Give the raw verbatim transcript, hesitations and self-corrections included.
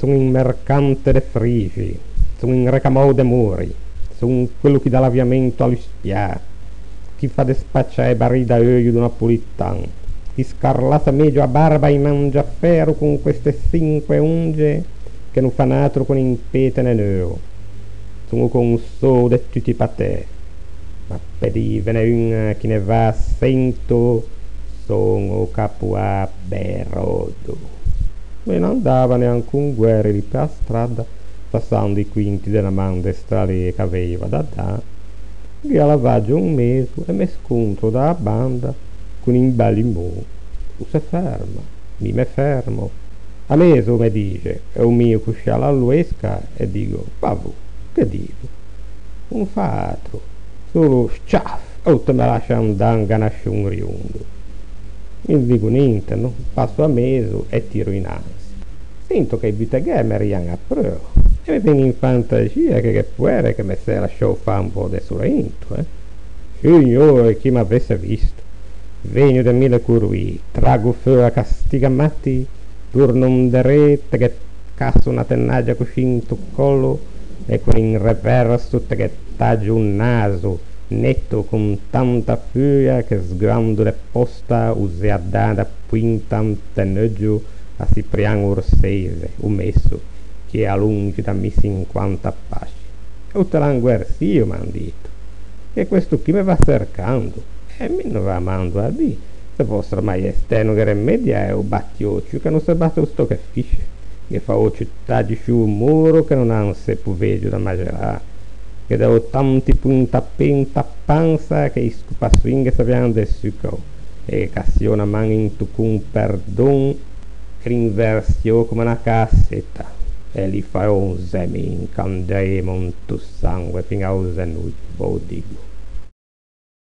Son un mercante de frixi, son un recamou de mori, son quello chi dà l'aviamento à l'uspiâ, chi fa despacciâ e barî da euio do napolitan, chi scarlassa megio a barba à i mangiafero con queste sinque onge che no fan atro che no impete né neuo. Son o consou de tutti i patê, ma pe dîvene un chi ne va à sento, son o capoà Berodo. E no andava neancon gueri lì pe-a strada, passando i quinti de na man de stralê ch'a veiva da dâ, gh'ea lavaggio un meso e me scontro da-a banda con un bel imou. O se ferma, mi me fermo. À meso, o me dixe, e o mio coscià a luesca e digo: «Vavù, che digo?» O no fa atro, solo sciaf, e o te me lascia andâ in ganascion riondo. Mi no digo ninte, no? Passo à meso e tiro inanzi. Sento che i buteghê me rian apreuo e me vegno in fantasia che gh'é poere che me se lasciou fâ un pö de sorento, eh? Signore, chi m'avesse visto! Vegno de mille coroî, trago feua castigamati, torno indereto, te ghe casso na tenagia coscì into collo e con un reverso te ghe taggio o naso, neto, con tanta furia che sguando de posta o se à dâ na pointa inte un eugio à Ciprian Orsese, o messo, chi l'é à longe da mi cinquanta passi. E o te l'à inguersio, m'an dito, che questo chì me va cercando. E mi no ve mando à dî, se vostra maiestæ no ghe remedia, eh, o battioccio, che no se batte o stocchefisce, ghe fao ciù taggi sciù o moro che no n'an sè poveggio da maxerâ, ghe dao tanti puntapê inta pansa che i scopassoin ghe savian de sucao, e ghe cassio na man into comperdon, che l'inversio comme na cassetta, e li fao un zemin, che andemo into sangue fin a-o zenojo, ve o digo.